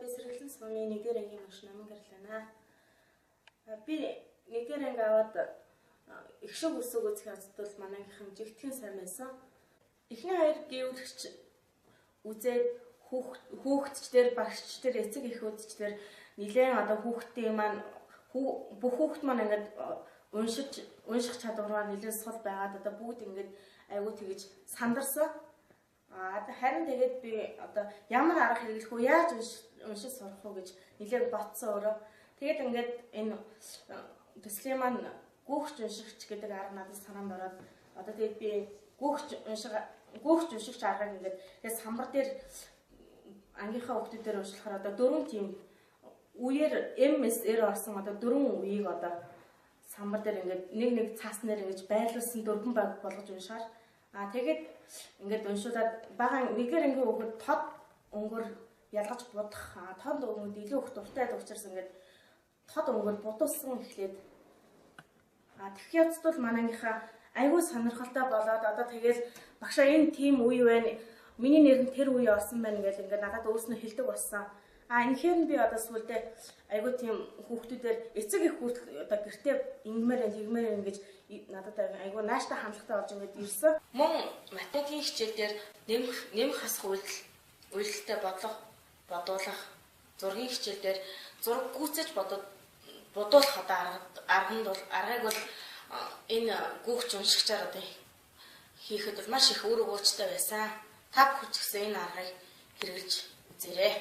Би сэргэлэн сумын нэгдүгээр ангийн багш Наман Гэрлэнэ. Би нэгдүгээр анги аваад их шиг өсөг үзэх явцад бол манай ангийнхан жигтгэн сайн байсан. Эхний хоёр гүйвлэгч үзээд хүүхдчдэр, багшчдэр, эцэг эхүүдчдэр нэлээд одоо хүүхдийн маань бүх хүүхд маань ингээд унших чадвараар нэлээд сул байгаад одоо бүгд ингээд айгүй тэгэж сандарсан. Харин тэгээд би одоо ямар арга хэрэглэх үү, яаж уншиж сурах уу гэж нэлээд бодсон өөрөө. Тэгээд ингээд энэ төслийн маань гүүхч уншигч гэдэг арга надад санаанд ороод одоо тэгээд би гүүхч уншигч аргыг ингээд тэгээд самбар дээр ангийнхаа хүүхдүүдээр уншлахаар одоо дөрвөн тийм үеэр MSR орсон одоо дөрвөн үеийг одоо самбар дээр ингээд нэг нэг цааснаар ингэж байрлуулсан дөрвөн баг болгож уншаар. Тэгээд ингээд уншуулад бага нэгдүгээр ангийн хүүхэд тод өнгөөр ялгаж будах, тод өнгөд илүү их дуртай байдаг учраас ингээд тод өнгөөр будуулсан эхлээд тэгэх явцад бол манай ангийнхаа айгүй сонирхолтой болоод одоо тэгэл багшаа энэ тийм үе байна, миний нэр нь тэр үе орсон байна гэж ингээд надад өөрснөө хэлдэг болсон. Үнэхээр нь би одоо сүүлдээ айгүй тийм хүүхдүүдээр эцэг их хүртэл одоо гэртээ ингэмээр байна, тэгмээр байна гэж надад айгүй нааштай хандлагатай болж ингээд ирсэн. Мөн математикийн хичээл дээр нэмэх хасах үйлдэлтэй бодлого бодуулах, зургийн хичээл дээр зураг гүйцэж бодуулах одоо аргыг бол энэ гүүхч уншигчаар одоо хийхэд бол маш их үр өгөөжтэй байсан. Та бүхэн ч гэсэн энэ аргыг хэрэглэж үзээрэй.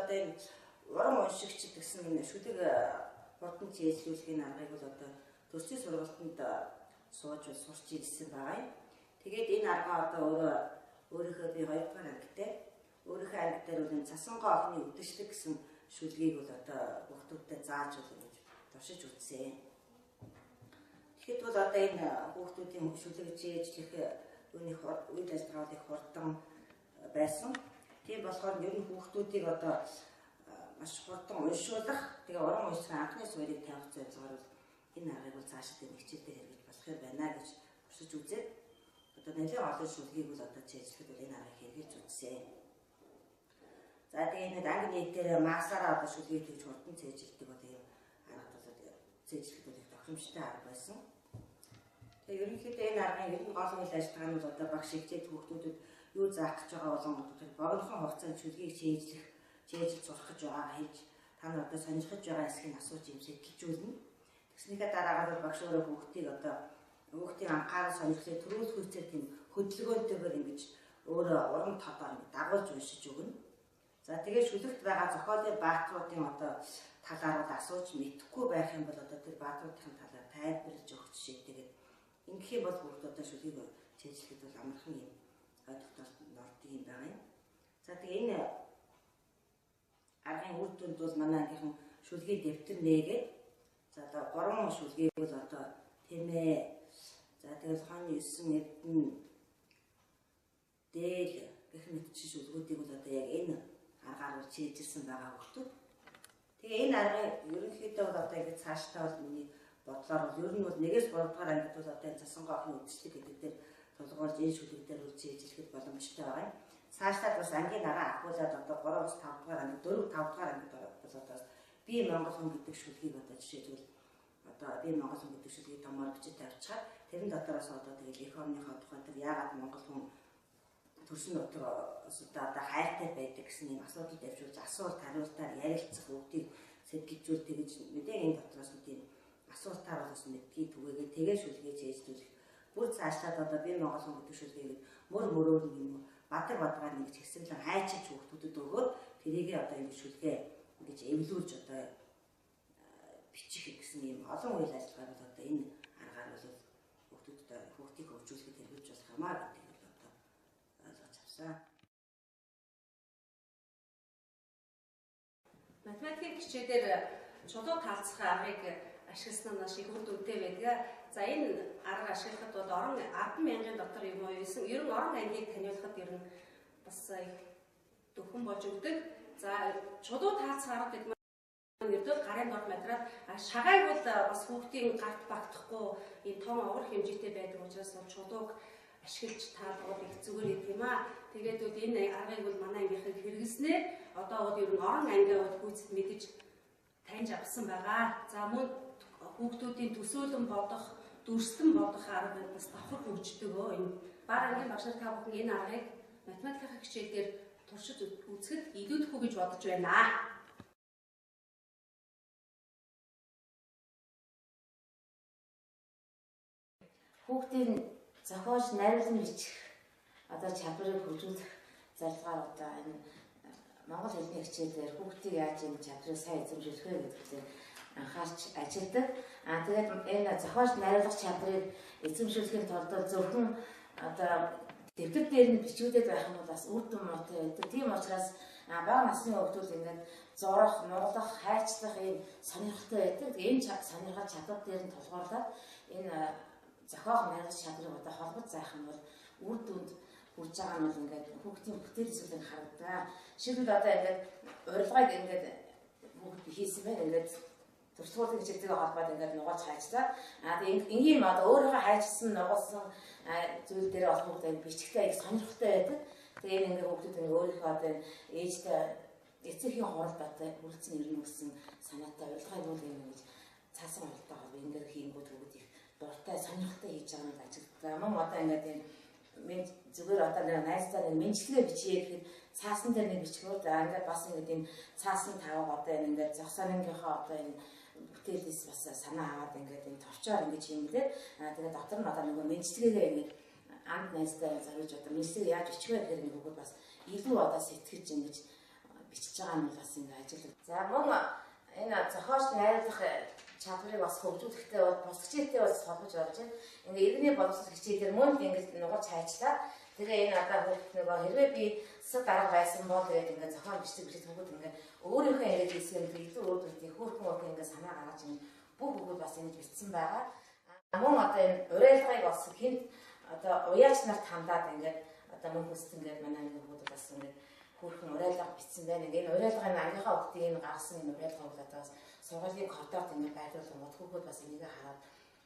Одоо энэ уран уншигч гэсэн энэ шүлэг хурдан цээжлүүлэхийн аргыг бол одоо төслийн сургалтанд сууж сурч ирсэн байгаа юм. Тэгээд энэ аргаа одоо өөрийнхөө би 2 дугаар ангитай өөрийнхөө анги дээр бол энэ цасангоо охины үдэшлэг гэсэн шүлгийг бол одоо хүүхдүүдэд зааж бол ингэж туршиж үзсэн. Тэгэхэд бол одоо энэ хүүхдүүдийн шүлэг цээжлэх үүний үйл ажиллагаа бол их хурдан байсан. Тийм болохоор ер нь хүүхдүүдийг одоо маш хурдан уншуулах, тэгээ уран унших анхны суурийг тавих зорилгоор бол энэ аргыг бол цаашид энэ хичээл дээр хэрэглэж болох юм байна гэж туршиж үзээд одоо нэлээд олон шүлгийг бол одоо цээжлэхэд бол энэ аргыг хэрэглэж үзсэн. За тэгээ энэ анги нийтээр маасаараа одоо шүлгийг тэгж хурдан цээжилдэг бол ийм арга бол цээжлэхэд бол их тохиромжтой арга байсан. Тэгээ ерөнхийдөө энэ аргын ер нь гол үйл ажиллагаа нь бол одоо багш хичээл хүүхдүүдэд юу заах гэж байгаа болон тэр богинохон хугацаанд шүлгийг цээжил сурах гэж байгаагаа хэлж та нар одоо сонирхож байгаа хэсгийг асууж юм сэтэлжүүлнэ. Тэгснийхээ дараагаар бол багш өөрөө хүүхдийг одоо хүүхдийн анхаарал сонирхлыг төрүүлэх үйцээр тийм хөдөлгөөнтэйгээр ингэж өөрөө уран тодоор ингэ дагуулж уншиж өгнө. За тэгээд шүлэгт байгаа зохиолын баатруудын одоо талаар бол асууж мэдэхгүй байх юм бол одоо тэр баатруудын талаар тайлбарлаж өгөх жишээтэйгээд ингэх юм бол хүүхд одоо шүлгийг цээжлэхэд бол амархан юм ойлголтод ордог юм байгаа юм. За тэгээ энэ аргын үр дүнд бол манай ангийнхан шүлгийн дэвтэр нээгээд за одоо 3 шүлгийг бол одоо тэмээ, за тэгэл хон 9 эрдэнэ дээл гэх мэт шүлгүүдийг бол одоо яг энэ аргаар бол цээжилсэн байгаа хүүхдүүд. Тэгээ энэ аргын ерөнхийдөө бол одоо ингэ цаашдаа бол миний бодлоор бол ер нь бол 1-ээс 3 дугаар ангид бол одоо энэ цасангоо охины үдэшлэг гэдэг дээр тулгуурлаж энэ шүлэг дээр бол цээжлэхэд боломжтой байгаа юм. Цаашлаад бас ангийн арга ахиулаад одоо 3-5 дугаар анги, 4-5 дугаар ангид бол одоо би Монгол хүн гэдэг шүлгийг одоо жишээлбэл одоо би Монгол хүн гэдэг шүлгийг томоор бичиж тавьчихаар Тэрэн дотроос одоо тэгэл эх орныхоо тухай тэр яагаад монгол хүн төрсөн дотроос одоо хайртай байдаг гэсэн юм асуудал давжуулж асуулт хариултаар ярилцах үгдийг сэтгэлзүүл тэгж мэдээ энэ дотроос нь тийм асуултаар бас мэдгийг түгээгээ тэгээ шүлгээ чэйжлүүлэх бүр цаашлаад одоо би монгол хүн гэдэг шүлгээгээд мөр мөрөөр нь юм уу бадаг бадгаар нэг хэсэглэн хайчиж хүүхдүүдэд өгөөд тэрийгээ одоо ингэ шүлгээ ингэж эвлүүлж одоо бичих гэсэн юм олон үйл ажиллагаар бол одоо энэ аргаар бол хүүхдүүдэд хүүхдийг хөгжүүлэхэд хэрэгжүүлж болох юм аа гэдгийг бол одоо ойлгож авсан. Математикийн хичээлээр чулуу таалцах аргыг ашигласан нь маш их үр дүнтэй байдаг. За энэ арга ашиглахад бол орон 10,000 дотор юм уу 90 орон ангийг таниулахад ер нь бас их дөхөн болж өгдөг. За чулуу таалцах арга гэдэг маань ердөө гарын дор материал шагайг бол бас хүүхдийн гарт багтахгүй ийм том овор хэмжээтэй байдаг учраас бол чулууг ашиглаж таалгууд их зүгээр гэдэг юм аа. Тэгээд бол энэ аргыг бол манай ангийнхан хэрэглэснээр одоо бол ер нь орон ангиа бол гүйцэд мэдэж таньж авсан байгаа. За мөн хүүхдүүдийн төсөөлөн бодох, дүрслэн бодох арга бас давхар хөгждөг. Энэ бага ангийн багш нар та бүхэн энэ аргыг математикийн хичээлээр туршиж үзэхэд илүүдэхгүй гэж бодож байна. Хүүхдийн зохиож найруулан бичих одоо чадварыг хөгжүүлэх зорилгоор одоо энэ монгол хэлний хичээлээр хүүхдийг яаж энэ чадварыг сайн эзэмшүүлэх вэ гэдэгт анхаарч ажилладаг. Тэгээд энэ зохиож найруулах чадварыг эзэмшүүлэхийн тулд зөвхөн одоо дэвтэр дээр нь бичүүлээд байх нь бол бас үр дүн муутай байдаг. Тийм учраас бага насны хүүхдүүд ингээд зурах, нуглах, хайчлах ийм сонирхолтой байдаг. Энэ сонирхол чадвар дээр нь тулгуурлаад энэ зохиох найруулах чадварыг одоо холбож заах юм бол үр дүнд хүрж байгаа нь бол ингээд хүүхдийн бүтээл эсвэл харагдаа. Жишээлбэл одоо ингээд урилгыг ингээд хүүхд хийсэн байна. Ингээд туршлагын хичээлтэйгээ холбоод ингээд нугалж хайчлаа. Тэгээд энгийн юм одоо өөрийнхөө хайчсан, нугалсан зүйл дээр бол хүүхд бичгтээ их сонирхолтой байдаг. Тэгээд энэ ингээд хүүхдүүд ингээд өөрийнхөө одоо ээжтэй эцэгхийн хуралд одоо хүрэлцэн ирнэ гэсэн санаатай урилгыг бол юм гэж цаасан урилгатай холбоо ингээд хийнгүүт хүүхд их дуртай, сонирхолтой хийж байгаа нь ажигдлаа. Мөн одоо ингээд энэ минь зүгээр одоо нэг найздаа нэг мэнчилгээ бичье гэхэд цаасан дээр нэг бичгүү. За ингээд бас ингээд энэ цаасан тавга одоо энэ ингээд зогсооныхоо одоо энэ бүтээлээс бас санаа аваад ингээд энэ товчоор ингээд хиймгэлээ. Тэгээд дотор нь одоо нөгөө мэнчилгээгээ ингээд амт найздаа зориулж одоо мэнчилгээ яаж бичих вэ гэхээр ингээд хүүхэд бас илүү одоо сэтгэж ингэж бичиж байгаа нь бас ингээд ажиглав. За мөн энэ зохиож найруулах чадварыг бас хөгжүүлэхдээ бол бус хичээлтэй бас холбож болж байна. Ингээ иргэний боловсрол хичээлээр мөн л ингэ нугалж хайчлаа. Тэгээ энэ одоо хүүхд нөгөө хэрвээ би сад арга байсан бол гэдэг ингээ зохион бичдэг бичээд хүүхэд ингээ өөрийнхөө яриад хийсэн илүү өөр дүнтэй хөөрхөн хөөрхөн ингээ санаа гаргаж ингээ бүх хүүхэд бас ингэж бичсэн байгаа. Мөн одоо энэ уриалгыг бас хэд одоо уяач нарт хандаад ингээ одоо мөн хүссэн гэдэг манай ингээ хүүхдүүд бас ингээ хөөрхөн уриалга бичсэн байна. Энэ уриалгын ангийнхаа хүүхдийн энэ гаргасан энэ уриалга бол одоо бас сургуулийн кодоор ингэ байрлуулсан хүүхдүүд бас энийг хараад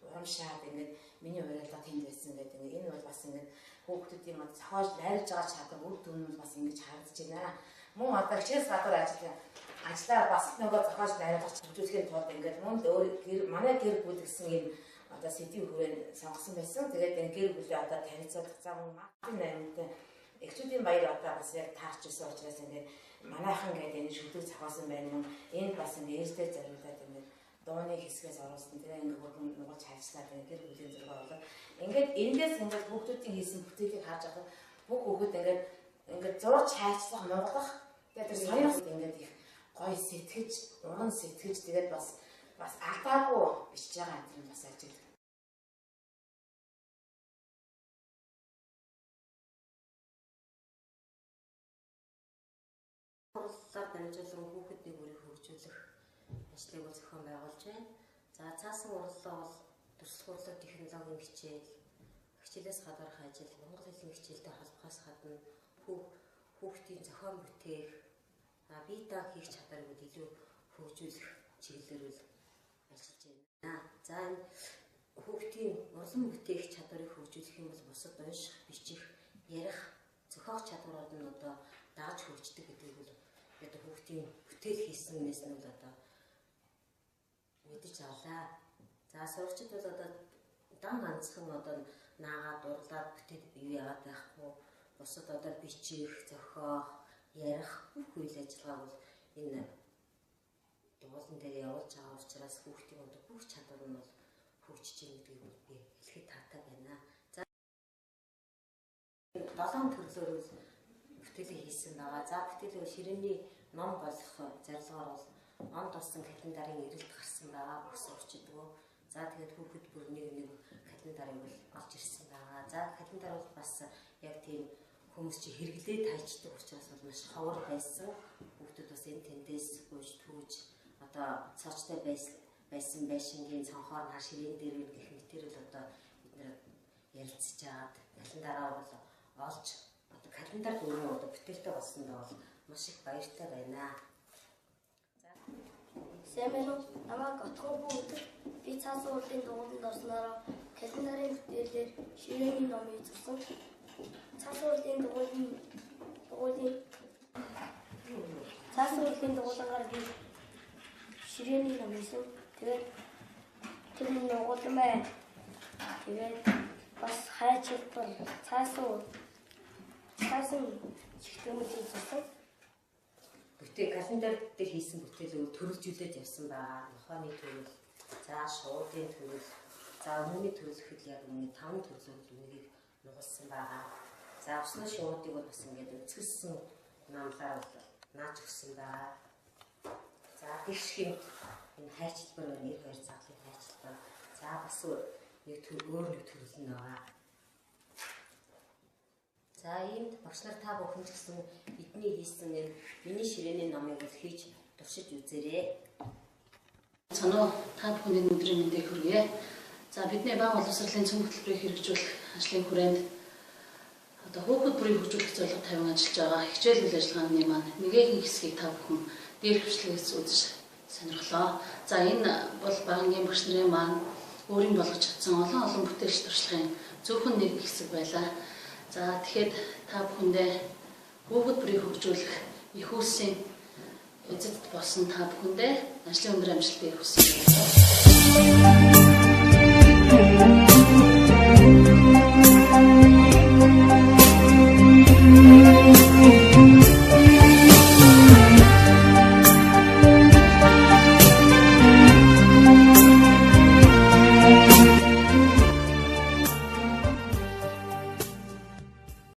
урамшаад ингээд миний уриалга тэнд байсан гэдэг ингээд энэ бол бас ингээд хүүхдүүдийн мод зохиож найруулж байгаа чадвар үр дүн нь бас ингэж харагдаж байна. Мөн одоо хичээлс гадуур ажиллаа бас нөгөө зохиож найруулах хөгжүүлэхийн тулд ингээд мөн л өөр манай гэр бүл гэсэн юм одоо сэдвийн хүрээнд сонгосон байсан. Тэгээд энэ гэр бүлээ одоо танилцуулах зам мартын 8-нд эхчүүдийн баяр одоо бас яг таарч ирсэн учраас ингээд манайхан гэдэг энэ шүлэг зохиосон байна мөн энд бас ингээд ээжтэй зориулаад ингээд дууны хэсгээс оруулсан. Тэгээ ингээд хүүхэн нугалж хайчлаад ингээд гэр бүлийн зураг оруулаад ингээд эндээс ингээд хүүхдүүдийн хийсэн бүтээлийг харж байхад бүх хүүхэд ингээд зурж хайчлах, нугалах тэгээд тэр сонирхол ингээд их гоё сэтгэж, уран сэтгэж тэгээд бас алдаагүй бичиж байгаа юм бас ажиглав. Хурлаар дамжуулан хүүхэд нэг бүрийг хөгжүүлэх ажлыг бол зохион байгуулж байна. За цаасан урлаа бол дүрслэх урлаг технологийн хичээл, хичээлээс гадуурх ажил, монгол хэлний хичээлтэй холбохоос гадна хүүхдийн зохион бүтээх, бие даан хийх чадварыг илүү хөгжүүлэх чиглэлээр бол ажиллаж байна. За энэ хүүхдийн урлан бүтээх чадварыг хөгжүүлэх юм бол бусад унших, бичих, ярих, зохиох чадварууд нь одоо дагаж хөгждөг гэдгийг бол одоо хүүхдийн бүтээл хийснээс нь бол одоо мэдэж авлаа. За сурагчид бол одоо Дан ганцхан одоо наагаад дурлаад бүтээл юу яагаад байхгүй. Бусад одоо бичих, зохиох, ярих бүх үйл ажиллагааг бол энэ дугуулan дээр явуулж байгаа учраас хүүхдийн одоо бүх чадвар нь бол хөгжиж байна гэдгийг бол би хэлэхэд таатай байна. За 7 төрлөөр бол бүтээлээ хийсэн байгаа. За бүтээлээ ширээний ном болох зорилгоор бол онд болсон календарын эрэлт гарсан байгаа бүх сурчдгөө. За тэгээд хүүхэд бүр нэг нэг календарыг бол олж ирсэн байгаа. За календар бол бас яг тийм хүмүүс чи хэрэглээд хайчдаг учраас бол маш ховор байсан. Хүүхдүүд бас энэ тэндээс гуйж түүж одоо цоочтой байсан байшингийн цонхоор нар ширээн дээр үн гэх мэтэр л одоо бид нэр ярилцж агаад календараа бол олж одоо календар өөрөө одоо бүтээлтэй болсон даа бол маш их баяртай байна. Сайн байна уу? Намайг Отгон бүү гэдэг. Би цаасан уулын дугуйланд орсноороо календарын бүтээлээр ширээний номыг зурсан. Цаасан уулын дугуйлын цаасан уулын дугуйлангаар би ширээний ном хийсэн. Тэгээд тэр нугуулмай. Тэгээд бас хайч хэлбэр цаасан чигтэмэл зурсан. Бүтээл календар дээр хийсэн бүтээлээ төрөлжүүлээд явсан байгаа. Нохооны төрөл, за шуудын төрөл, за өмнөний төрөл гэхэд яг өмнө 5 төрлөөр үнийг нугалсан байгаа. За усны шуудыг бол бас ингээд өнцгөлсөн намлаар бол нааж өгсөн байгаа. За тэгш хэмт энэ хайчлбар байна, 92 задлын хайчлбар. За бас нэг өөр нэг төрөл нь байгаа. За иймд багш нар та бүхэн ч гэсэн бидний хийсэн энэ миний ширээний номыг бол хийж туршиж үзээрэй. Цоноо та бүхэнд энэ өдрийн мэндийг хүргье. За бидний бага боловсролын цөм хөтөлбөрийг хэрэгжүүлэх ажлын хүрээнд одоо хүүхэд бүрийг хөгжүүлэх зорилго тавин ажиллаж байгаа хичээл үйл ажиллагааны маань нэгэхэн хэсгийг та бүхэн дээр хвшлэгээс үзэж сонирхлоо. За энэ бол багангийн багш нарын маань өөрийн болгож чадсан олон олон бүтээлч туршлагын зөвхөн нэг хэсэг байлаа. За тэгэхэд та бүхэндээ хүүхэд бүрийг хөгжүүлэх их үйлсийн эзэд болсон та бүхэндээ ажлын өндөр амжилтыг хүсье.